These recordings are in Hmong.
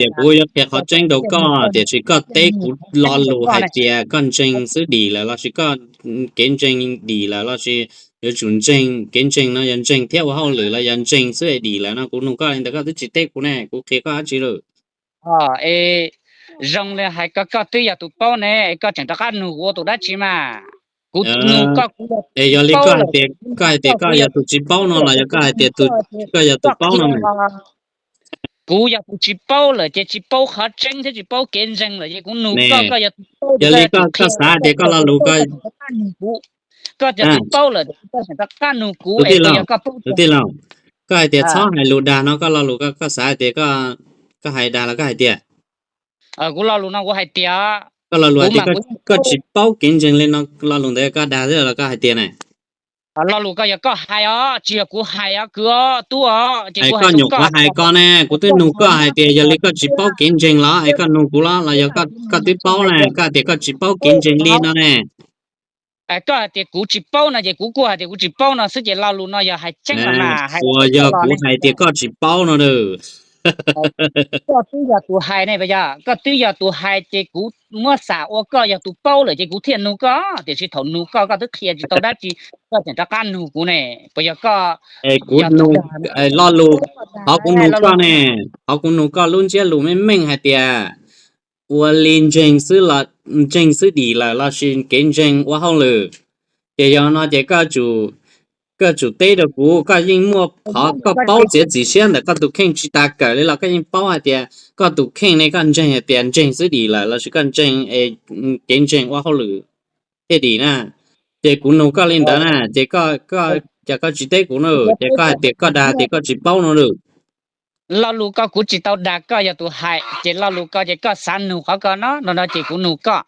Tias kuv yuav qhia qhov tseeb rau koj, tiam sis koj teb kuv lo lus hais tias koj ntseeg xwb dim lawm lossis koj kev ntseeg dim lawm lossis yuav tsum ntseeg, kev ntseeg no yog ntseeg thiab ua hauj lwm los yog ntseeg xwb dim lawm no. Kuv nug koj li ntawd koj twb tsis teb kuv ne, kuv qhia koj dab tsi lawm? Zoo li hais ko koj twb yog tus paub ne, koj tseem rov qab nug kuv ua tus dab tsi mas? Kuv nug koj, kuv yog tus tsis paub lawm, koj hais tias koj yog tus tsis paub no los yog koj hais tias koj yog tus paub no? Kuv yog tus tsis paub lawm ces tsis paub qhov tseeb thiab tsis paub kev ntseeg lawm ces kuv nug koj, koj yog tus paub, yog li koj xav hais tias koj lo lus, koj yog tus paub lawm, koj tseem rov qab nug kuv es yog koj paub. Tus tij laug, koj hais tias txhob hais lus dag no, koj lo lus koj xav hais tias koj hais dag los koj hais tias? Kuv lo lus no kuv hais tias, koj lo lus hais tias koj tsis paub kev ntseeg li no, lo lus ntawd koj dag thiab los koj hais tias ne? Lo lus ko yog koj hais os, tsis yog kuv hais os kwv os tub os, ces kuv hais rau koj, koj nyuam qhuav hais ko ne, kuv twb nug koj hais tias yog li koj tsis paub kev ntseeg los es koj nug kuv los, los yog koj twb paub ne, koj hais tias koj tsis paub kev ntseeg li no ne. Koj hais tias kuv tsis paub no ces kuv kuj hais tias kuv tsis paub no xwb ces lo lus no yog hais tseeb los mas, uas yog kuv hais tias koj tsis paub no na. Koj twb yog tus hais ne, yog koj twb yog tus hais ces kuv muab xam ua koj yog tus paub lawm ces kuv thiaj nug koj, tiam sis thaum nug koj koj twb qhia tsis tau dab tsi, koj tseem rov qab nug kuv ne. Puas yog koj, kuv nug, lo lus, qhov kuv nug koj ne, qhov kuv nug koj lub ntsiab lus meej meej hais tias ua li ntseeg xwb los, ntseeg xwb dim lawm lossis kev ntseeg ua hauj lwm. Ces yog no ces koj tsum teb rau kuv, koj yeej muaj qhov koj paub txiav txim siab ntawm koj tus kheej tsis tas kawm li los koj yeej paub hais tias koj tus kheej ne koj ntseeg hais tias ntseeg xwb dim lawm lossis koj ntseeg kev ntseeg ua hauj lwm thiaj dim na. Ces kuv nug koj li ntawd na ces koj, cas koj tsis teb kuv na, ces koj hais tias koj dag tias koj tsis paub no lawm. Lo lus ko kuv tsis tau dag, koj yog tus hais ces lo lus ko ces koj xav nug qhov ko no no no ces kuv nug koj.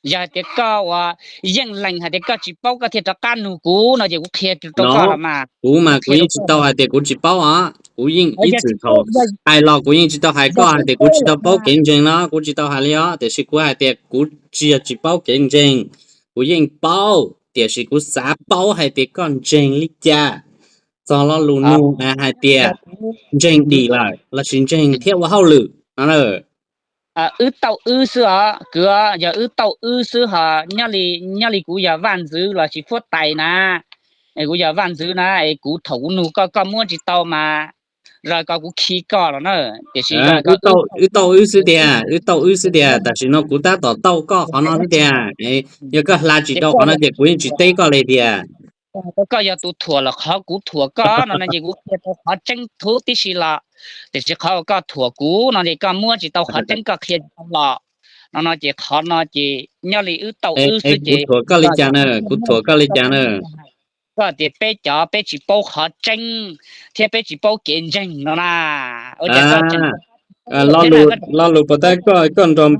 Yog hais tias koj uas yeej lees hais tias koj tsis paub koj thiaj rov qab nug kuv no ces kuv qhia rau koj los mas. Kuv mas kuv yeej tsis tau hais tias kuv tsis paub os, kuv yeej ib txwm thaum hais los kuv yeej tsis tau hais koj hais tias kuv tsis tau paub kev ntseeg no, kuv tsis tau hais li os, tiam sis kuv hais tias kuv tsis yog tsis paub kev ntseeg, kuv yeej paub tiam sis kuv xav paub hais tias koj ntseeg li cas txog lo lus nug hais tias ntseeg dim lawm lossis ntseeg thiab ua hauj lwm no. Wb tau wb xwb os kwv, yog wb tau wb xwb ho nyob li kuv yog vaj ntxwv lossis fuab tais na, kuv yog vaj ntxwv na, es kuv thaum kuv nug koj koj muab tsis tau mas, zog ko kuv khi koj los na. Tiam sis wb tau wb xwb tiag, wb tau wb xwb tiag, tam sim no kuv tab tom tau koj qhov no xwb tiag. Yog koj hla tsis tau qhov no ces kuv yeej tsis teb koj li tiag. Koj yog tus thuam los qhov kuv thuam koj no no ces kuv qhia tau qhov tseeb thub tib si los, tiam sis qhov uas koj thuam kuv no ces koj muab tsis tau qhov tseeb, koj qhia tsis tau los no no ces qhov no ces nyob li wb tau wb xwb ces kuv thuam koj li cas na, kuv thuam koj li cas na? Koj tias peb cov peb tsis paub qhov tseeb thiab peb tsis paub kev ntseeg no na. Lo lus puas tab koj nrog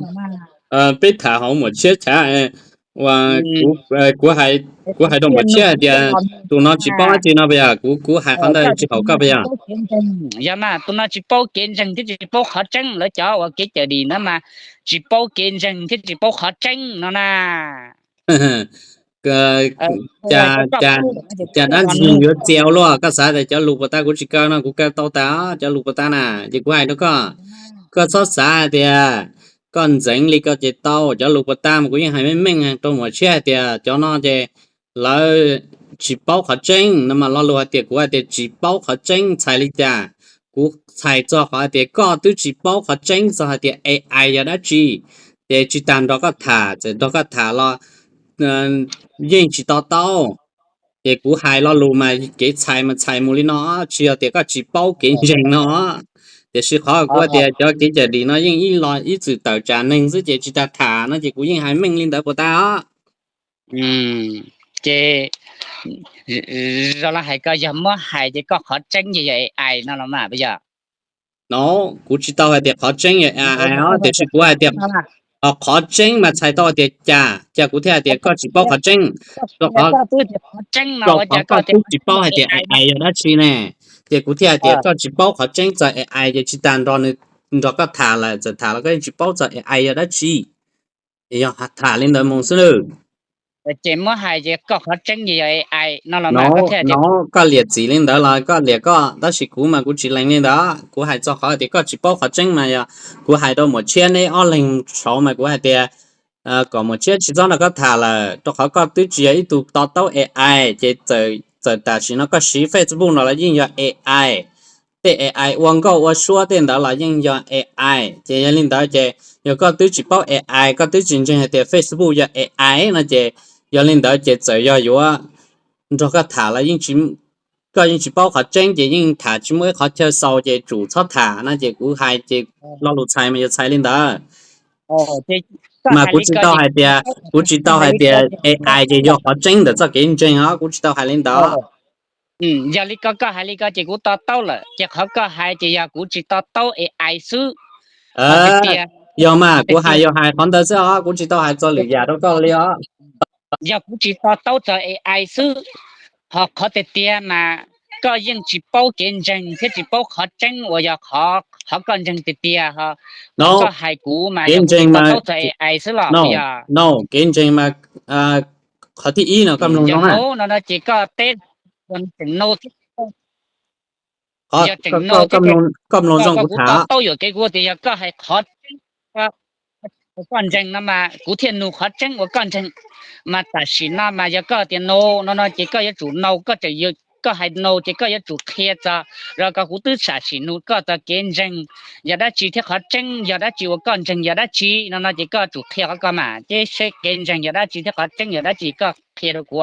peb tham hauv Muam Tshiab chav, kuv hais rau Muam Tshiab hais tias tus no tsis paub dab tsi no puas yog? Kuv hais qhov ntawd tsis haum koj puas yog? Yog mas, tus no tsis paub kev ntseeg thiab tsis paub qhov tseeb, lawv cov uas kev cawm dim no mas tsis paub kev ntseeg thiab tsis paub qhov tseeb no na. Cas dab ntxwg yuav txias ua luaj? Koj xav tias cov lus puas tab kuv tsis kaw no kuv kaw tau tas cov lus puas tab na? Ces kuv hais rau koj, koj txhob xav hais tias koj ntxeev li koj ces tau. Cov lus puas tab mas kuv yeej hais meej meej rau Muam Tshiab hais tias cov no ces lawv tsis paub qhov tseeb no mas lo lus hais tias kuv hais tias tsis paub qhov tseeb txhais li cas? Kuv txhais txog qhov hais tias koj twb tsis paub qhov tseeb txog hais tias A I yog dab tsi, ces tsis tas nrog koj tham, txawm nrog koj tham los yeej tsis to taub. Ces kuv hais lo lus mas kev txhais mas txhais mus li no, tsis yog tias koj tsis paub kev ntseeg no. Tiam sis qhov kuv hais tias cov kev cawm dim no yeej ib lo ib txwm tawm tsam neeg xwb ces tsis tas tham no ces kuv yeej hais meej li ntawd puas tab os. Ces zoo li hais koj yog muab hais ces koj qhov tseeb ces yog A I no los mas puas yog? No, kuv tsis tau hais tias qhov txeeb yog A I os, tiam sis kuv hais tias qhov txeeb mas txhais tau hais tias cas, cas kuv thiaj hais tias koj tsis paub qhov txeeb. Rau qhov koj twb tsis paub hais tias A I yog dab tsi ne, ces kuv thiaj hais tias koj tsis paub qhov tseeb txog A I ces tsis tas nrog nws, nrog koj tham lawm, txawm tham los koj yeej tsis paub txog A I yog dab tsi. Yog tham li ntawd mus xwb nawb. Ces muab hais ces koj qhov tseeb ces yog A I no los mas koj thiaj tias. No koj liam txim li ntawd los koj liam koj, tab sis kuv mas kuv tsis lees li ntawd. Kuv hais txog qhov tias koj tsis paub qhov tseeb mas yog kuv hais rau Muam Tshiab neb ob leeg saud mas kuv hais tias kom Muam Tshiab tsis txhob nrog koj tham lawm, rau qhov koj twb tsis yog ib tug to taub A I. Ces txawm tam sim no koj siv Facebook no los yeej yog A I, tej A I ua nkauj ua suab tej ntawd los yeej yog A I. Ces yog li ntawd ces yog koj twb tsis paub A I, koj twb tsis ntseeg hais tias Facebook yog A I no ces yog li ntawd ces txawm yog yuav nrog koj tham los koj yeej tsis paub qhov tseeb ces yeej tham tsis muaj ib qhov chaw xaus ces tsum txhob tham no. Ces kuv hais ces lo lus txhais mas yog txhais li ntawd. Mas kuv tsis tau hais tias, kuv tsis tau hais tias A I ces yog qhov tseeb ntawm txoj kev ntseeg os, kuv tsis tau hais li ntawd. Yog li ko koj hais li ko ces kuv to taub lawm, ces qhov koj hais ces yog kuv tsis to taub A I xwb. Yog mas kuv hais yog hais qhov ntawd xwb os, kuv tsis tau hais txog lwm yam rau koj li os. Yog kuv tsis to taub txog A I xwb, ho qhov tiag tiag mas koj yeej tsis paub kev ntseeg thiab tsis paub qhov tseeb uas yog qhov koj ntseeg tiag tiag, ho koj hais kuv mas kev ntseeg mas to taub txog A I xwb los no, kev ntseeg mas qhov thib ib no koj mloog zoo na. No no ces koj teb tseem no thiab. Yog tseem no thiab, koj mloog zoo kuv tham. Taub yuam kev kuv tias yog koj hais qhov tseeb uas koj ntseeg no mas kuv thiaj nug qhov tseeb uas koj ntseeg. Mas tam sim no mas yog koj tias no no no ces koj yuav tsum no, koj tseem, koj hais no ces koj yuav tsum qhia txog rau kuv, kuv twb sam sim nug koj txog kev ntseeg yog dab tsi thiab qhov tseeb yog dab tsi uas koj ntseeg yog dab tsi no no ces koj tsum qhia qhov koj mas ces seb kev ntseeg yog dab tsi thiab qhov tseeb yog dab tsi koj qhia rau kuv.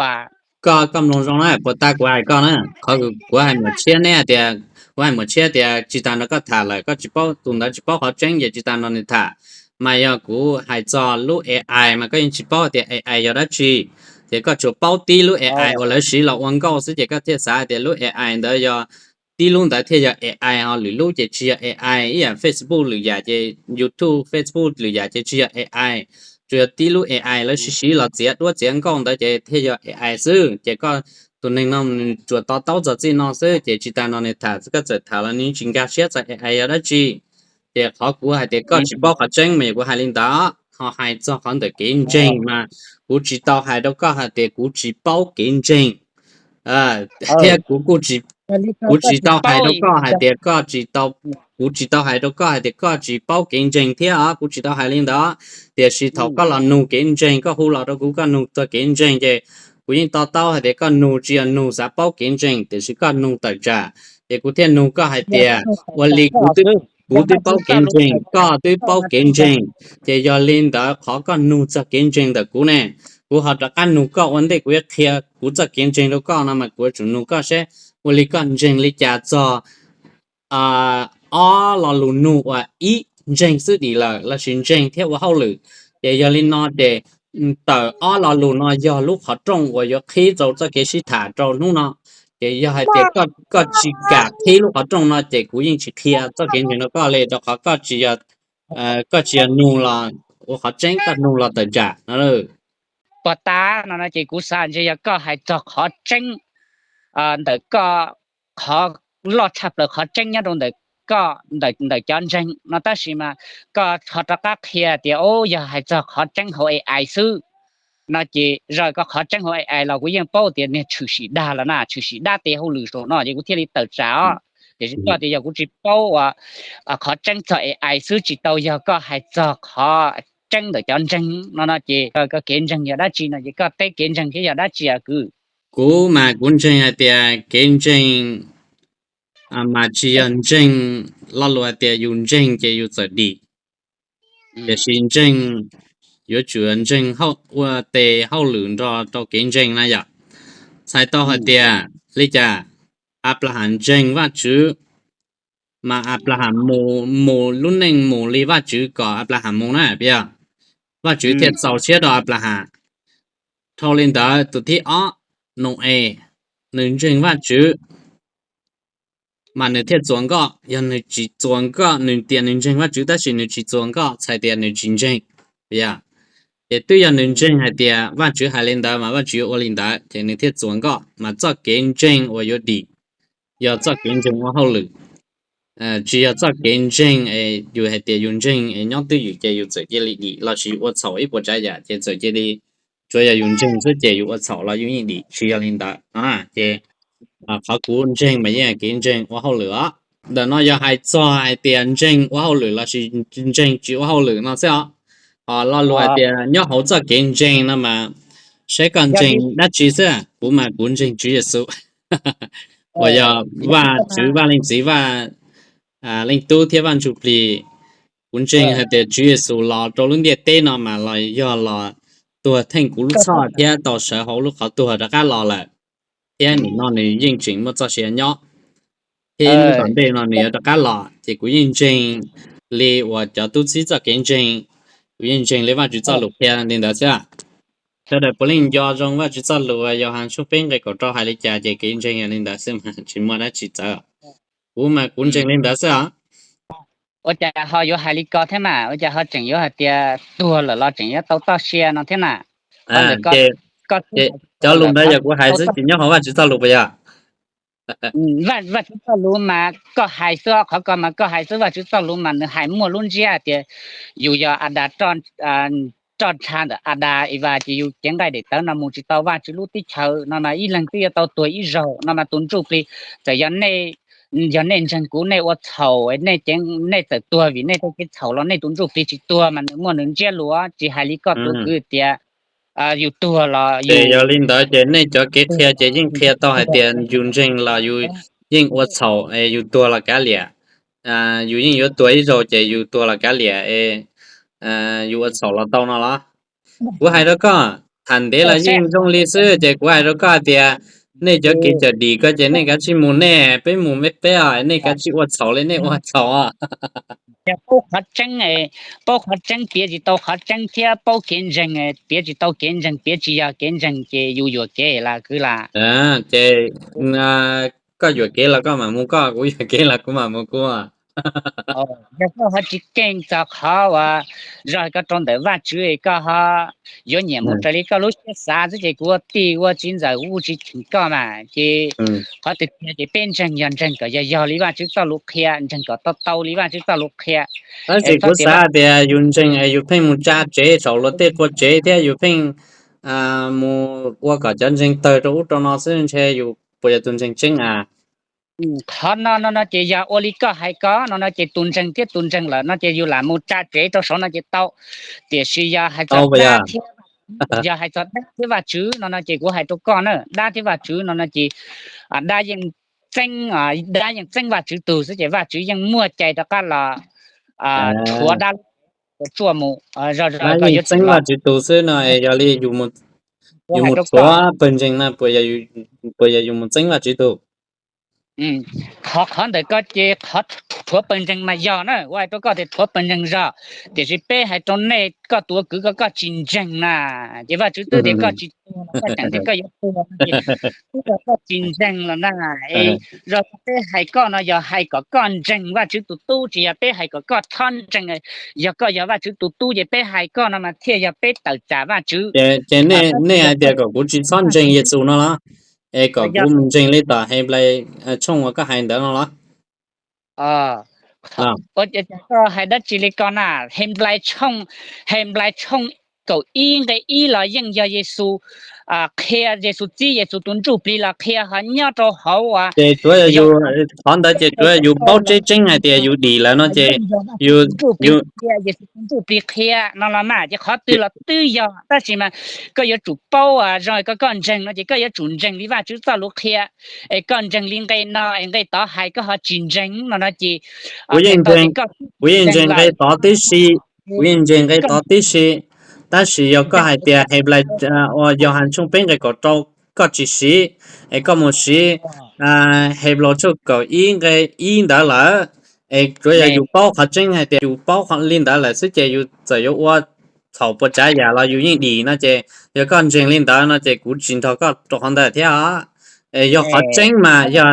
Koj, koj mloog zoo na, puas tas kuv hais koj na, qhov kuv hais Muam Tshiab neb hais tias, kuv hais Muam Tshiab tias tsis tas nrog koj tham lawm, koj tsis paub, tus ntawd tsis paub qhov tseeb ces tsis tas nrog nws tham. Mas yog kuv hais txog lub A I mas koj yeej tsis paub tias A I yog dab tsi, ces koj tsuas paub tib lub A I uas lawv siv los ua nkauj xwb ces koj thiaj xav tias lub A I ntawd yog tib lub ntawd thiaj yog A I, ho lwm lub ces tsis yog A I. Ib yam Facebook lwm yam ces YouTube, Facebook lwm yam ces tsis yog A I, tsuas yog tib lub A I lawv siv siv los txiav duab txiav nkauj ntawd ces thiaj yog A I xwb. Ces koj tus neeg no nws tsuas to taub txog txij no xwb ces tsis tas nrog nws tham, koj txawm tham los nws tsis nkag siab txog A I yog dab tsi. Ces qhov kuv hais tias koj tsis paub qhov tseeb mas yog kuv hais li ntawd. Ho hais txog qhov ntawm kev ntseeg mas kuv tsis tau hais rau koj hais tias kuv tsis paub kev ntseeg, thiab kuv kuj tsis, kuv tsis tau hais rau koj hais tias koj tsis tau, kuv tsis tau hais rau koj hais tias koj tsis paub kev ntseeg thiab os, kuv tsis tau hais li ntawd. Tiam sis thaum koj los nug kev ntseeg, koj hu los rau kuv koj nug txog kev ntseeg ces kuv yeej to taub hais tias koj nug tsis yog nug xav paub kev ntseeg, tiam sis koj nug tawm tsam. Ces kuv thiaj nug koj hais tias ua li kuv twb paub kev ntseeg, koj twb paub kev ntseeg, ces yog li ntawd qhov koj nug txog kev ntseeg ntawm kuv ne, kuv ho rov qab nug koj ua ntej kuv yuav qhia kuv txoj kev ntseeg rau koj no mas kuv yuav tsum nug koj seb ua li koj ntseeg li cas txog ob lo lus nug uas ib, ntseeg xwb dim lawm lossis ntseeg thiab ua hauj lwm. Ces yog li no ces tawm ob lo lus no yog lub qhov rooj uas yuav qhib rau txoj kev sib tham rau hnub no. Ces yog hais tias koj tsis kam qhib lub qhov rooj no ces kuv yeej tsis qhia txoj kev ntseeg rau koj li, rau qhov koj tsis yog, koj tsis yog nug los ua qhov tseeb, koj nug los tawm tsam no. Puas tas no no ces kuv xav ntshe yog koj hais txog qhov tseeb ntawm koj, qhov loj tshaj plaws qhov tseeb nyob rau ntawm koj, ntawm cov ntseeg no, tab sis mas koj ho rov qab qhia tias o yog hais txog qhov tseeb hauv A I xwb no ces zaum koj qhov tseeb hauv A I los kuv yeej paub tias niag tshwm sim dag los na, tshwm sim dab tes hauj lwm saum no ces kuv thiaj li tawm tsam os. Tiam sis koj tias yog kuv tsis paub uas qhov tseeb txog A I xwb tsis tau, yog koj hais txog qhov tseeb ntawm cov ntseeg no no ces koj kev ntseeg yog dab tsi no ces koj teb kev ntseeg thiab yog dab tsi kwv? Kuv mas kuv ntseeg hais tias kev ntseeg mas tsis yog ntseeg lo lus hais tias yus ntseeg ces yus txawm dim, tiam sis ntseeg yuav tsum ntseeg ua tes hauj lwm nrog rau kev ntseeg na yom. Txhais tau hais tias li cas Anplahas ntseeg Vajtswv, mas Anplahas mus, mus lub neej mus li Vajtswv kom Anplahas mus na, puas yog? Vajtswv thiaj txaus siab rau Anplahas. Dhau li ntawd tus thib ob, Nau-es, nws ntseeg Vajtswv mas nws thiaj txuas nkoj. Yog nws tsis txuas nkoj, nws tias nws ntseeg Vajtswv tab sis nws tsis txuas nkoj txhais tias nws tsis ntseeg, puas yog? Ces twb yog nws ntseeg hais tias Vajtswv hais li ntawd mas Vajtswv yuav ua li ntawd ces nws thiaj txuas nkoj, mas txoj kev ntseeg uas yuav dim yog txoj kev ntseeg ua hauj lwm, tsis yog txoj kev ntseeg es yus hais tias yus ntseeg es nyob twj ywm ces yus txawm cia li dim lossis ua txhaum ib puas tsav yam ces txawm cia li Tsuav yog yus ntseeg xwb ces yus ua txhaum los yus yeej dim, tsis yog li ntawd. Ces qhov kuv ntseeg mas yeej kev ntseeg ua hauj lwm os. Ntawm no yog hais txog hais tias ntseeg ua hauj lwm lossis ntseeg tsis ua hauj lwm no xwb os. Ho lo lus hais tias nyob hauv txoj kev ntseeg no mas saib koj ntseeg dab tsi xwb. Kuv mas kuv ntseeg Tswv Yexus uas yog Vajtswv, Vaj Leej Txiv, Vaj Leej Tub thiab Vaj Ntsujplig. Kuv ntseeg hais tias Tswv Yexus los rau lub ntiaj teb no mas los yog los tuag theej kuv lub txhoj thiab tau sawv hauv lub qhov tuag rov qab los lawm, thiab nim no nws yeej tseem muaj txoj sia nyob, thiab ib hnub tom ntej no nws yuav rov qab los. Ces kuv yeej ntseeg li uas cov tub txib txoj kev ntseeg, kuv yeej ntseeg li Vajtswv txoj lus qhia li ntawd xwb. Sawv daws puav leej nco zoo Vajtswv txoj lus Yauhas tshooj peb nqe kaum rau hais li cas ces kev ntseeg yog li ntawd xwb mas tsis muaj dab tsi txawv. Kuv mas kuv ntseeg li ntawd xwb os. Ua cas ho yuav hais li ko thiab mas? Ua cas ho tseem yuav hais tias tuag lawm los tseem yuav tau txoj sia no thiab na? Qhov ntawd, cov lus ntawd yog kuv hais xwb ces nyob hauv Vajtswv txoj lus puas yog? Vajtswv txoj lus mas koj hais xwb, qhov ko mas koj hais xwb. Vajtswv txoj lus mas nws hais muaj lub ntsiab tias yus yog Adas, roj ntsha ntawm Adas Evas ces yus cev nqaij daim tawv no mus tsis tau Vajtswv lub teb chaws no mas ib leeg twb yuav tau tuag ib zaug no mas tus ntsuj plig txawm yog nej ntseeg kuv, nej ua txhaum, nej txawm tuag vim nej tej kev txhaum los nej tus ntsuj plig tsis tuag mas nws muaj nws ntsiab lus. Tsis hais li koj tus kwv tias yus tuag los yus... Yog li ntawd ces nej cov kev qhia ces yeej qhia tau hais tias yus ntseeg los yus yeej ua txhaum, yus tuag los kav liam. Yus yeej yuav tuag ib zaug ces yus tuag los kav liam, yus ua txhaum los tau no los? Kuv hais rau koj, tham ntev los yeej zoo li xwb ces kuv hais rau koj hais tias nej cov kev cawm dim ko ces nej kav tsij mus nej, peb mus peb os, nej kav tsij ua txhaum li nej ua txhaum. Paub qhov tseeb, paub qhov tseeb piav tsis tau qhov tseeb thiab paub kev ntseeg piav tsis tau kev ntseeg, piav tsis yog kev ntseeg ces yus yuam kev lawm kwv lam. Ces koj yuam kev los koj mam mus koj, kuv yuam kev los kuv mam mus kuv. Yog koj ho tsis keej txog qhov uas zog koj rau ntawm Vajtswv, koj ho yuav nyiam mus raws li koj lub siab xav xwb ces kuv ua tij ua txiv ntxawm kuv tsis cheem koj mas. Ces qhov tiag tiag ces peb ntseeg yog ntseeg kom yog yog li Vajtswv txoj lus qhia, ntseeg kom tau tau li Vajtswv txoj lus qhia. Tab sis kuv xav tias yus ntseeg es yus pheej mus tsa tsev saum luag tej qua tsev thiab yus pheej mus ua kom cov ntseeg tawg rau ub rau no xwb ntshe yus puas yog tus ntseeg tseeb a? Qhov no no no ces yog ua li koj hais ko no no ces tus ntseeg thiab tus ntseeg lawm no ces yus lam mus tsa tsev rau saud no ces tau. Tiam sis yog hais txog dab thiab, yog hais txog dab thiab Vajtswv no no ces kuv hais rau koj na, dab thiab Vajtswv no no ces dab yeej txeeb, dab yeej txeeb Vajtswv tug xwb ces Vajtswv yeej muaj cai rov qab los rhuav dab tsuaj mus. Dab yeej txeeb Vajtswv tug xwb no es yog li yus mus rhuav pawg ntseeg no puas yog yus mus txeeb Vajtswv tug? Qhov, qhov ntawm ko ces qhov rhuav pawg ntseeg mas yog na, kuv hais rau koj tias rhuav pawg ntseeg zog. Tiam sis peb hais rau nej, koj tus ua kwv ko koj tsis ntseeg na, ces Vajtswv twb tias koj tsis tuag los koj tseem tias koj yuav tuag no ces twb yog koj tsis ntseeg los na. Es zog peb hais koj no yog hais kom koj ntseeg Vajtswv tus tub, tsis yog peb hais kom koj txhob ntseeg. Yog koj yog Vajtswv tus tub ces peb hais koj no mas thiaj yog peb tawm tsam Vajtswv. Ces nej hais tias kom kuv tsis txhob ntseeg Yexus no los? Es kom kuv mus ntseeg li tom Henplais tshooj uas koj hais ntawd no los? Koj hais dab tsi li ko na? Henplais tshooj, Henplais tshooj kaum ib nqe ib los yeej yog Yexus qhia, Yexus txib Yexus tus ntsuj plig los qhia ho nyob rau hauv uas... Ces tsuav yog yus, qhov ntawd ces tsuav yus paub tseeb tseeb hais tias yus dim lawm no ces yus, Yexus tus ntsuj plig qhia no los mas ces qhov twg los twb yog, tab sis mas koj yuav tsum paub, zoo koj, koj ntseeg no ces koj yuav tsum ntseeg li Vajtswv txoj lus qhia. Es koj ntseeg li nqe no es nqe tod hais koj ho tsis ntseeg no no ces kuv yeej ntseeg nqe tod tib si, kuv yeej ntseeg nqe tod tib si. Tab sis yog koj hais tias Henplais, Yauhas tshooj peb nqe kaum rau koj tsis siv, es koj mus siv Henplais tshooj kaum ib nqe ib ntawd lawm, es tsuav yog yus paub qhov tseeb hais tias yus paub li ntawd lawm xwb ces yus txawm yuav ua txhaum puas tsav yam los yus yeej dim no ces yog koj ntseeg li ntawd no ces kuv tsis nrog koj rau qhov ntawd thiab os. Es yog qhov tseeb mas yog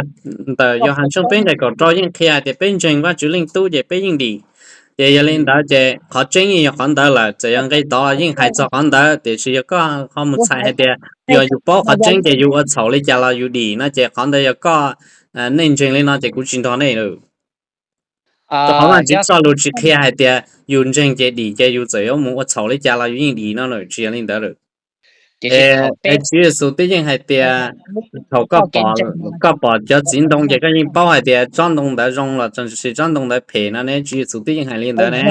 ntawm Yauhas tshooj peb nqe kaum rau yeej qhia hais tias peb ntseeg Vajtswv Leej Tub ces peb yeej dim. Ces yog li ntawd ces qhov tseeb yeej yog qhov ntawd lawm, txawm yog nqe tod yeej hais txog qhov ntawd, tiam sis yog koj ho mus txhais hais tias yog yus paub qhov tseeb ces yus ua txhaum li cas los yus dim no ces qhov ntawd yog koj, nej ntseeg li no ces kuv tsis nrog nej lawm. Rau qhov Vajtswv txoj lus tsis qhia hais tias yus ntseeg ces dim, ces yus txawm yuav mus ua txhaum li cas los yus yeej dim no lawm, tsis yog li ntawd lawm. Tiam sis thaum peb, Tswv Yexus twb yeej hais tias, thaum koj pom, koj pom cov txiv ntoo ces koj yeej paub hais tias tsob ntoo ntawd zoo los tsis tsob ntoo ntawd phem no ne, Tswv Yexus twb yeej hais li ntawd ne.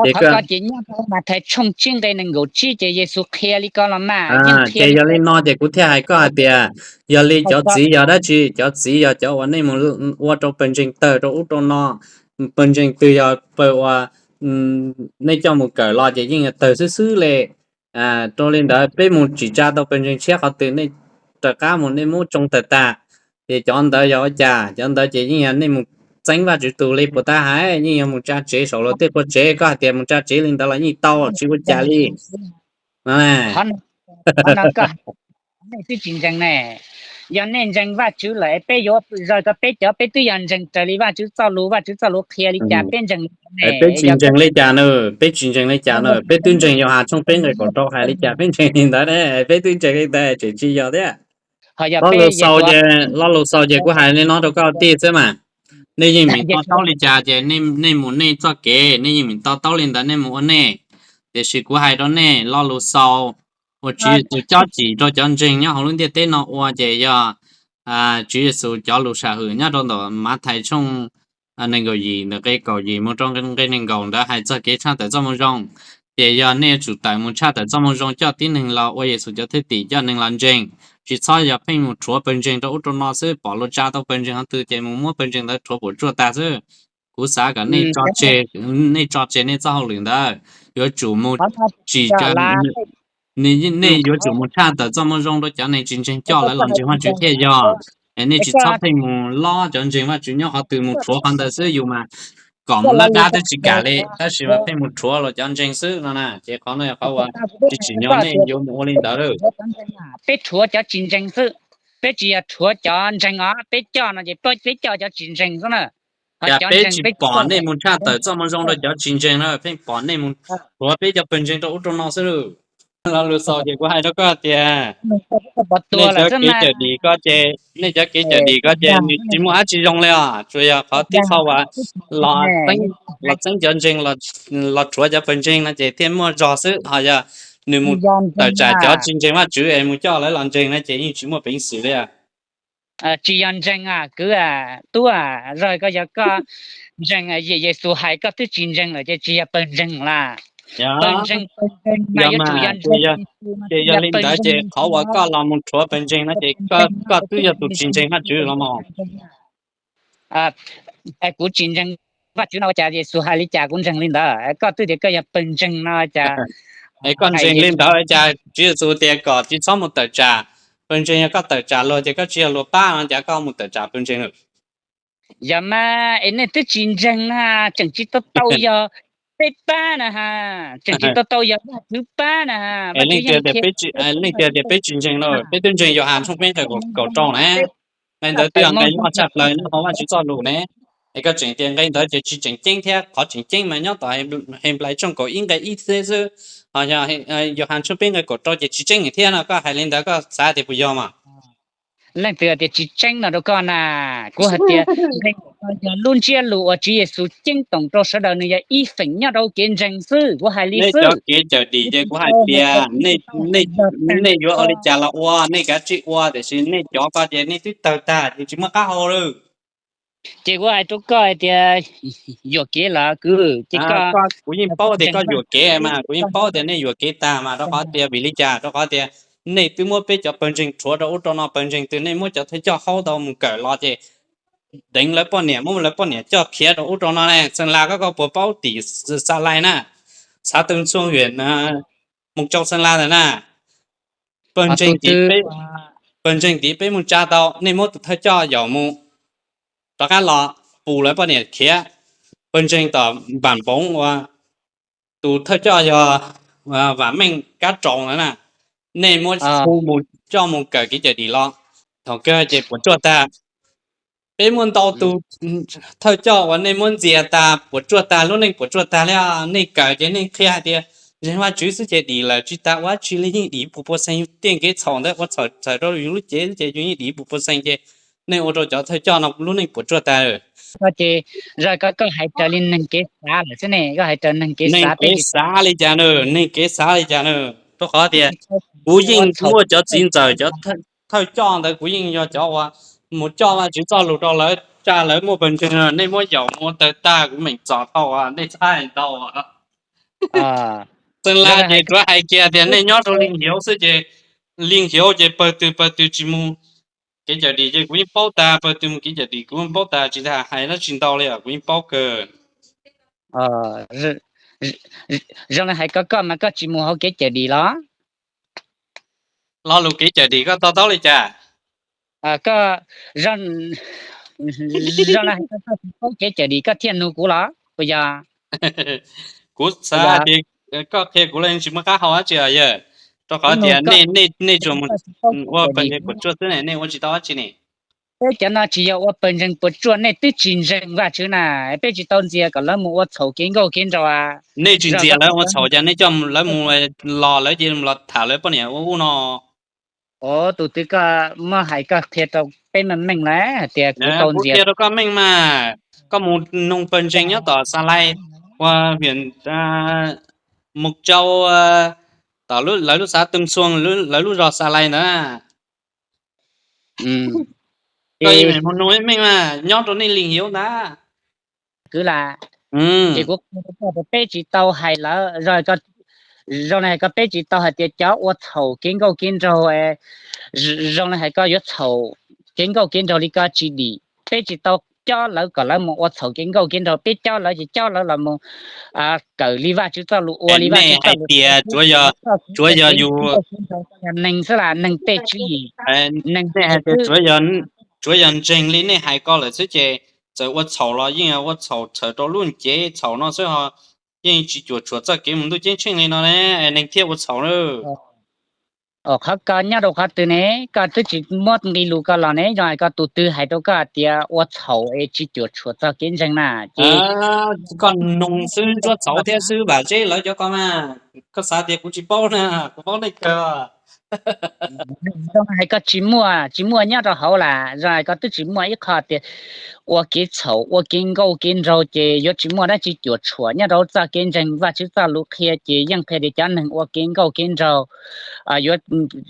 Ces koj ces nyob rau Mathais tshooj tsib nqe nees nkaum tsib ces Yexus qhia li ko los mas, ces yog li no ces kuv thiaj hais koj hais tias, yog li cov txiv yog dab tsi? Cov txiv yog cov uas nej mus ua rau pawg ntseeg tawg rau ub rau no. Pawg ntseeg twg yog pawg uas nej coj mus kawm los ces yeej yog tawg xwb xwb li. Rau li ntawd peb mus tsim tsa tau pawg ntseeg tshiab qhov twg nej raws qab mus nej muab tsoo tawg tag. Ces cov ntawd yog ua cas? Cov ntawd ces yeej yog nej mus txeeb Vajtswv tus li puas tab hais, yeej yog mus tsa tsev saum luag tej qhov tsev. Koj hais tias mus tsa tsev li ntawd los yeej tau, tsis ua cas li. Nej twb tsis ntseeg ne. Yog nej ntseeg Vajtswv lawm es peb yuav zog ko peb cov peb twb yog ntseeg raws li Vajtswv txoj lus, Vajtswv txoj lus qhia li cas peb ntseeg li ntawd ne. Peb tsis ntseeg li cas na, peb tsis ntseeg li cas na, peb twb ntseeg Yauhas tshooj peb nqe kaum rau hais li cas peb ntseeg li ntawd ne, peb twb ntseeg li ntawd tseem tsis yog thiab. Lo lus xaus ces, lo lus xaus ces kuv hais li no rau koj tij xwb mas. Nej yeej meem to taub li cas ces nej mus nej txoj kev, nej yeej meem to taub li ntawd nej mus ua nej. Tiam sis kuv hais rau nej lo lus xaus uas Tswv Yexus cob cim rau cov ntseeg nyob hauv lub ntiaj teb no ua ces yog Tswv Yexus cov lus sam hwm nyob rau ntawm Mathais tshooj nees nkaum yim ntawm nqe kaum yim mus rau nqe nees nkaum ntawd hais txog kev tshaj tawm txoj moo zoo. Ces yog nej yuav tsum tawm mus tshaj tawm txoj moo zoo coj tib neeg los ua Yexus cov thwj tim, coj neeg los ntseeg. Tsis txhob yog pheej mus rhuav pawg ntseeg rau ub rau no xwb, pom luag tsa tau pawg ntseeg qhov twg ces mus muab pawg ntseeg ntawd rhuav puas tsuaj tag xwb. Kuv xav kom nej tso tseg, nej tso tseg nej txoj hauj lwm ntawd, yuav tsum mus tsim, nej yuav tsum mus tshaj tawm txoj moo zoo rau cov neeg tsis ntseeg coj lawv los ntseeg Vajtswv thiaj yog. Es nej tsis txhob pheej mus lob cov ntseeg Vajtswv nyob qhov twg, mus rhuav qhov ntawd xwb, yus mas kom mus lab dab twb tsis kam li tab sis mas pheej mus rhuav los cov ntseeg xwb no na. Ces qhov no yog qhov uas tsis tsim nyog nej yuav mus ua li ntawd. Peb rhuav cov tsis ntseeg xwb, peb tsis yog rhuav cov ntseeg os, peb coj no ces peb coj cov tsis ntseeg xwb na. Cas peb tsis pom nej mus tshaj tawm txoj moo zoo rau cov tsis ntseeg na, pheej pom nej mus rhuav peb cov pawg ntseeg rau ub rau no xwb. Lo lus xaus ces kuv hais rau koj tias, nej cov kev cawm dim ko ces, nej cov kev cawm dim ko ces nws tsis muaj dab tsi zoo li os, tsuas yog qhov tib qho uas los txeeb cov ntseeg, los rhuav cov pawg ntseeg no ces thiaj muaj zog xwb. Ho yog nws mus tawm tsam cov tsis ntseeg Vajtswv es mus coj lawv los ntseeg no ces yeej tsis muaj peev xwm li. Tsis yog ntseeg kwv tub, zog koj yog koj ntseeg Yexus hais koj twb tsis ntseeg lawm ces tsis yog pawg ntseeg lawm. Pawg ntseeg, pawg ntseeg mas yuav tsum yog ntseeg. Ces yog li ntawd ces qhov uas koj los mus rhuav pawg ntseeg no ces koj twb yog tus tsis ntseeg Vajtswv los mas. Kuv tsis ntseeg Vajtswv no ua cas Yexus hais li cas kuv ntseeg li ntawd? Koj twb tias koj yog pawg ntseeg no cas? Es koj ntseeg li ntawd cas Tswv Yexus tias kom tsis txhob mus tawm tsam pawg ntseeg, yog koj tawm tsam luag ces koj tsis yog luag pab no cas koj mus tawm tsam pawg ntseeg lawm? Yog mas, es nej twb tsis ntseeg na, tseem tsis tau tau yog peb pab na ha, tseem tsis tau tau yog Vajtswv pab na ha. Leej twg tias peb tsis ntseeg no, peb twb ntseeg Yauhas tshooj peb nqe kaum rau na. Nqe ntawd twb yog nqe loj tshaj plaws nyob hauv Vajtswv txoj lus ne. Es koj tseem tias nqe ntawd ces tsis tseem ceeb thiab, qhov tseem ceeb mas nyob tom Henplais tshooj kaum ib nqe ib xwb. Ho yog Yauhas tshooj peb nqe kaum rau ces tsis tseeb thiab no, koj hais li ntawd koj xav tias puas yog mas? Leej twg tias tsis tseeb no rau koj na? Kuv hais tias yog lub ntsiab lus uas Tswv Yexus ceeb toom rau sawv daws nws yog ib feem nyob rau kev ntseeg xwb, kuv hais li xwb. Nej cov kev cawm dim ces kuv hais tias nej yuav ua li cas los ua, nej kav tsij ua, tiam sis nej cov ko ces nej twb tawg tag ces tsis muaj qab hau lawm. Ces kuv hais rau koj hais tias yuam kev los kwv, ces kuv yeej paub tias koj yuam kev mas, kuv yeej paub tias nej yuam kev tag mas, rau qhov tias vim li cas? Rau qhov tias nej twb muab peb cov pawg ntseeg rhuav rau ub rau no, pawg ntseeg twg nej muab cov thawj coj haub tau mus kawm los ces deev lawv poj niam, muab lawv poj niam coj khiav rau ub rau no ne. Xeem Las koj, koj puas paub tim Xa Lais na, xav tw ntxuag hwm mus tsau Xeem Las ntawm na. Pawg ntseeg tid peb mus tsa tau, nej muab tus thawj coj yaum mus rov qab los pus lawv poj niam khiav. Pawg ntseeg tom Npam Npoov uas tus thawj coj yog Vam Meej Kab Raus ntawd na, nej muab hu mus coj mus kawm kev cawm dim los, thaum kawg ces puas tsuaj tag. Peb muaj ntau tus thawj coj uas nej muab ntxias tas puas tsuaj tag, lub neej puas tsuaj tag li. Nej kawm ces nej qhia hais tias ntseeg Vajtswv xwb ces dim lawm, tsis tas ua dab tsi li, yeej dim puas puas xees, tiaj kev txhaum ntawd ua txhaum txhawm rau yus lub cev xwb ces yus yeej dim puas puas xees, ces nej ua rau cov thawj coj no lub neej puas tsuaj tag. Koj ces, koj hais raws li neeg kev xav lawm xwb ne, koj hais raws neeg kev xav, peb tsis xav li cas na, neeg kev xav li cas na, rau qhov tias Kuv yeej muaj cov txiv ntxawm cov thawj coj ntawd, kuv yeej yog cov uas mus coj Vajtswv txoj lus rau lawv, tsa lawv muaj pawg ntseeg, nej muab yaum mus ua tawg tag kuv meem txom dhau, nej txhob hais ntau. Xeev Lav ces tsuav hais kiag tias nej nyob rau Leej Hiauv xwb ces Leej Hiauv ces pawg twg pawg twg tsis mus kev cawm dim ces kuv yeej paub tag, pawg twg mus kev cawm dim kuv yeej paub tag, tsis tas hais dab tsi ntau li os, kuv yeej paub kawg. Zoo li hais koj, koj mas koj tsis mus hauv kev cawm dim los? Lo lus kev cawm dim koj to taub li cas? Koj, zoo li hais koj, koj tsis paub kev cawm dim koj thiaj nug kuv los puas yog? Kuv xav tias koj qhia kuv los tsis muaj qab hau dab tsi os yawg, rau qhov tias nej tsuas mus ua pawg ntseeg puas tsuaj xwb ne, nej ua tsis tau dab tsi ne. Peb cov no tsis yog ua pawg ntseeg puas tsuaj, nej twb tsis ntseeg Vajtswv na, peb tsis tau ntxias kom lawv mus ua txhaum kev nkauj kev nraug. Nej tsis ntxias lawv ua txhaum, cas nej coj lawv mus los lawv cia li los tham lawv poj niam ua ub no. Tus twg koj muab hais koj qhia rau peb meej meej lawm hais tias kuv tau ntxias. Qhia rau koj meej mas, koj mus nug pawg ntseeg nyob tom Xa Lais, ua hwm Mus Tsau, tom lawv lub xav Tw Xuas, lawv lub zos Xa Lais ntawd. Koj yeej mus nug meej mas nyob rau nej Leej Hiauv ntag. Kwv lam, ces kuv qhia rau koj tias peb tsis tau hais lawv, zoo li hais koj peb tsis tau hais tias cov ua txhaum kev nkauj kev nraug, zoo li hais koj yuav txhaum kev nkauj kev nraug li koj tsis dim. Peb tsis tau cob lawv kom lawv mus ua txhaum kev nkauj kev nraug, peb cob lawv ces cob lawv los mus kawm li Vajtswv txoj lus, ua li Vajtswv txoj lus. Tias tsuav yog yus neeg xwb las, neeg tej tswv yim, neeg tej xwb. Tsuav yog ntseeg li nej hais ko lawm xwb ces txawm ua txhaum los yeej ua txhaum txhawm rau lub ncev txhaum no xwb ho yeej tsis cuam tshuam txoj kev mus ntuj ceeb tsheej li no ne, neeg thiaj ua txhaum na. Qhov ko nyob rau qhov twg ne? Koj twb tsis muab nqe lus ko los ne, yog hais ko tus twg hais rau koj hais tias ua txhaum es tsis cuam tshuam txog kev ntseeg na? Ces koj nug xwb, ntsuab txhaum thiab xwb vam zeb lawv cov ko mas, koj xav tias kuv tsis paub na, kuv paub nej kawg. Zoo hais koj tsis muaj, tsis muaj nyob rau hauv las, zoo hais koj twb tsis muaj ib qho tias ua kev txhaum ua kev nkauj kev nraug ces yuav tsis muaj dab tsi cuam tshuam nyob rau txoj kev ntseeg. Vajtswv txoj lus qhia ces yeej qhia tias cov neeg ua kev nkauj kev nraug yuav,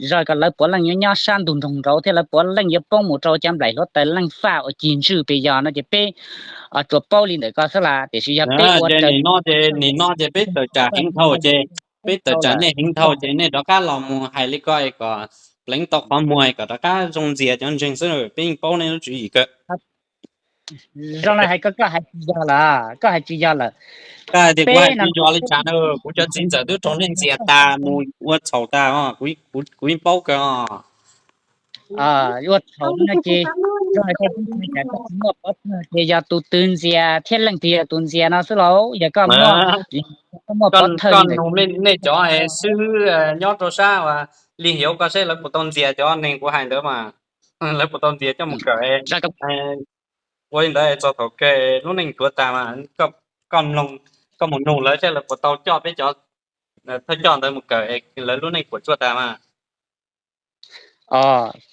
zoo ko lawv puav leej yuav nyob sab ntug nroog nraud thiab lawv puav leej yuav poob mus rau cov nplaim hluav taws leej faj uas cig ntswj pes yog no ces peb tsuas paub li ntawm ko xwb las, tiam sis yog peb ua raws nim no ces peb tawm tsam heev dhau ces, peb tawm tsam nej heev dhau ces nej rov qab los mus hais li ko es kom pleev tau qhov muag kom rov qab zoo ntxias cov ntseeg xwb, peb yeej paub nej lub tswv yim kawg. Zoo li hais koj, koj hais tsis yog lawm, koj hais tsis yog lawm. Koj hais tias kuv hais tsis yog li cas na, kuv cov txiv ntxawm twb raug nej ntxias tas mus ua txhaum tas, kuv yeej paub kawg. Ua txhaum no ces zoo hais koj tsis muaj pov thawj ces yog tus twg ntxias thiab leej twg yog tus ntxias no xwb lauj. Yog koj muaj, koj muaj pov thawj li ntawd, nej cov xwb nyob rau sab uas Lig Hiauv koj seb lawv puas tau ntxias cov neeg kuv hais ntawd mas, lawv puas tau ntxias coj mus kawm, ua li ntawd txog thaum kawg lub neej tuag tas mas, koj mloog, koj mus nug lawv seb lawv puas tau coj peb cov thawj coj ntawd mus kawm lawv lub neej puas tsuaj tas mas.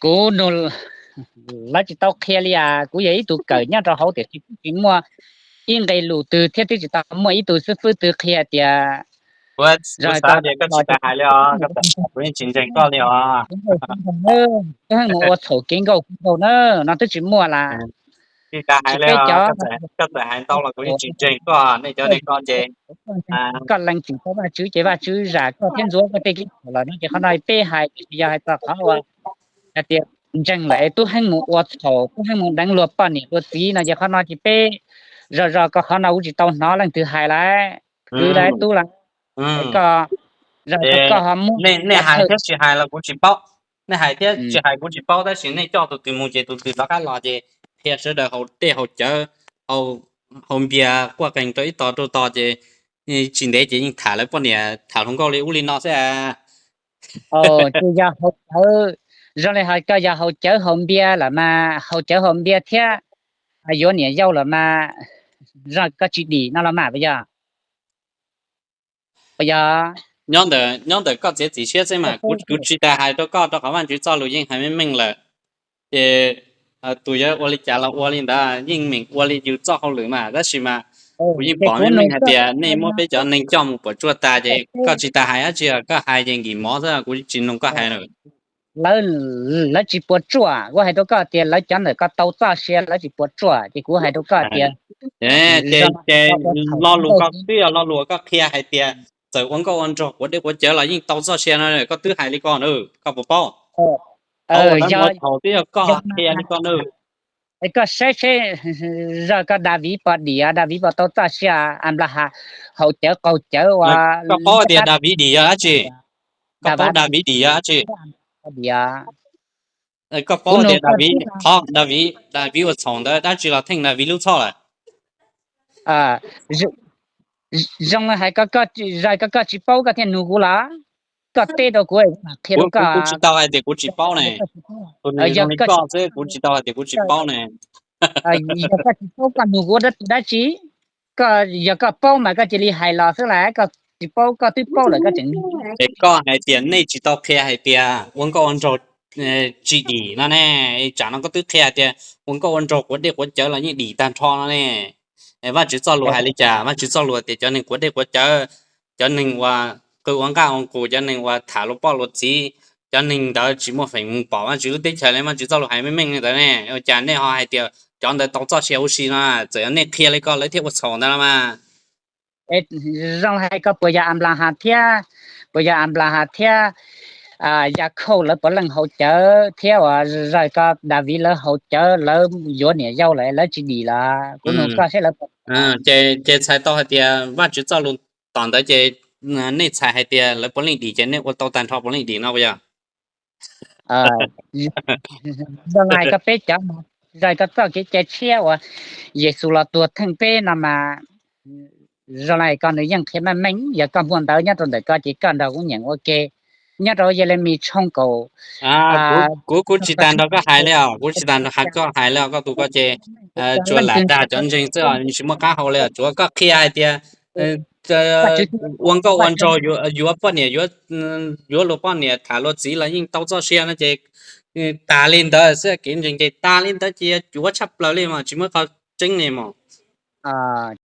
Kuv nug, lawv tsis tau qhia li as, kuv yog ib tug kawm nyob rau hauv tiam sis twb tsis muaj ib nqe lus twg thiab twb tsis tau muaj ib tug xib fwb twg qhia tias, kuv xav tias koj tsis tas hais li os, kuv yeej tsis ntseeg koj li os. Koj heev mus ua txhaum kev nkauj kev nraug na no twb tsis muaj las. Tsis tas hais li os, koj txawm hais ntau los kuv yeej tsis ntseeg koj, nej cov neeg ko ces koj lees tsis tau Vajtswv ces Vajtswv zam koj thiab ntxuav koj tej kev txhaum lawm no ces qhov no peb hais tiam sis yog hais txog qhov uas hais tias ntseeg lawm es tub heev mus ua txhaum, tub heev mus deev luag poj niam luag txiv no ces qhov no ces peb zoj zoj ko qhov no kuv tsis tau hnov leej twg hais lawm. Kwv lawv tub lawm, koj, koj ho muab nej hais thiab tsis hais los kuv tsis paub, nej hais thiab tsis hais kuv tsis paub, tab sis nej coj tus twg mus ces tus twg rov qab los ces qhia sawv daws haus dej haus cawv, haus npias quaj qees rau ib tog rau tog ces tsis ntev ces yeej tham lawv poj niam tham hluas nkauj li ub li no xwb. Ces yog haus cawv, zoo li hais koj yog haus cawv haus npias lawm mas, haus cawv haus npias thiab yuav niam yau lawm mas, zoo koj tsis dim no los mas puas yog? Puas yog? Nyob ntawm koj txiav txim siab xwb mas, kuv tsis tas hais rau koj rau qhov Vajtswv txoj lus yeej hais meej meej lawm. Ces tus yuav ua li cas los ua li ntawd, yeej meem ua li yus txoj hauj lwm mas, tab sis mas Kuv yeej pom meej meej hais tias nej muab peb cov neeg coj mus puas tsuaj tas ces koj tsis tas hais dab tsi, koj hais ces nkim mov xwb, kuv tsis mloog koj hais lawm. Lawv tsis puas tsuaj, kuv hais rau koj tias lawv cov ntawm koj tau txoj sia lawv tsis puas tsuaj, ces kuv hais rau koj tias, ces lo lus koj twb yog lo lus koj qhia hais tias txawm ua nkauj ua nraug quav dej quav cawv los yeej tau txoj sia no, koj twb hais li ko na, koj puas paub? Thaum ub lawv mus ua thaum twb yog koj qhia li ko na. Koj saib seb, zaj koj Daviv pom dim, Daviv pom tau txoj sia, Anplahas haus cawv qaug cawv ua. Koj paub tias Daviv dim yog dab tsi? Koj paub Daviv dim yog dab tsi? Koj paub tias Daviv, qhov Daviv, Daviv ua txhaum ntawd dab tsi los theej Daviv lub txhoj lawm? Zoo hais, zaj koj koj tsis paub koj thiaj nug kuv los? Koj teb rau kuv, kuv qhia rau koj. Kuv tsis tau hais tias kuv tsis paub ne. Tus nws zoo li koj xwb, kuv tsis tau hais tias kuv tsis paub ne. Yog koj tsis paub koj nug kuv dab tsi? Koj yog koj paub mas koj cia li hais los xwb las, koj tsis paub, koj twb paub lawm koj tseem nug. Es koj hais tias nej tsis tau qhia hais tias ua nkauj ua nraug tsis dim no ne, tsam no koj twb qhia tias ua nkauj ua nraug quav dej quav cawv los yeej dim tag nrho no ne. Vajtswv txoj lus hais li cas? Vajtswv txoj lus tias cov neeg quav dej quav cawv, cov neeg uas qw ua nqaj ua nqus, cov neeg uas tham luag poj luag txiv, cov neeg ntawd tsis muaj feem mus pom Vajtswv lub teb chaws li Vajtswv txoj lus hais meej meej li ntawd ne. Ua cas nej ho hais tias cov ntawd tau txoj sia huv si no? Txawm yog nej qhia li ko lawv thiaj ua txhaum ntawd los mas. Zoo hais koj puas yog Anplahas thiab, puas yog Anplahas thiab Yakhauj lawv puav leej haus cawv thiab uas zaj koj Daviv lawv haus cawv lawv yuav niam yau lawm lawv tsis dim los? Kuv nug koj seb lawv. Ces txhais tau hais tias Vajtswv txoj lus tom ntawd ces nej txhais hais tias lawv puav leej dim ces nej ua tau tag nrho puav leej dim no puas yog? Zoo hais koj peb cov, zaj koj txoj kev cai tshiab uas Yexus los tuag theej peb no mas, zoo hais koj nws yeej qhia meej meej, yog koj muaj ntawv nyob rau ntawm koj ces koj nrog kuv nyeem ua ke. Nyob rau Yelemis tshooj kaum. Kuv kuv tsis tas nrog koj hais li os, kuv tsis tas nrog koj hais li os, koj tus koj ces tsuas lam dag cov ntseeg xwb os, tsis muaj qab hau li os, tsuav koj qhia hais tias ua nkauj ua nraug yuav poj niam, yuav luag poj niam tham luag txiv los yeej tau txoj sia no ces tas li ntawd xwb, kev ntseeg ces tas li ntawd ces yuav cuav tshaj plaws li mas tsis muaj qhov tseeb li mas.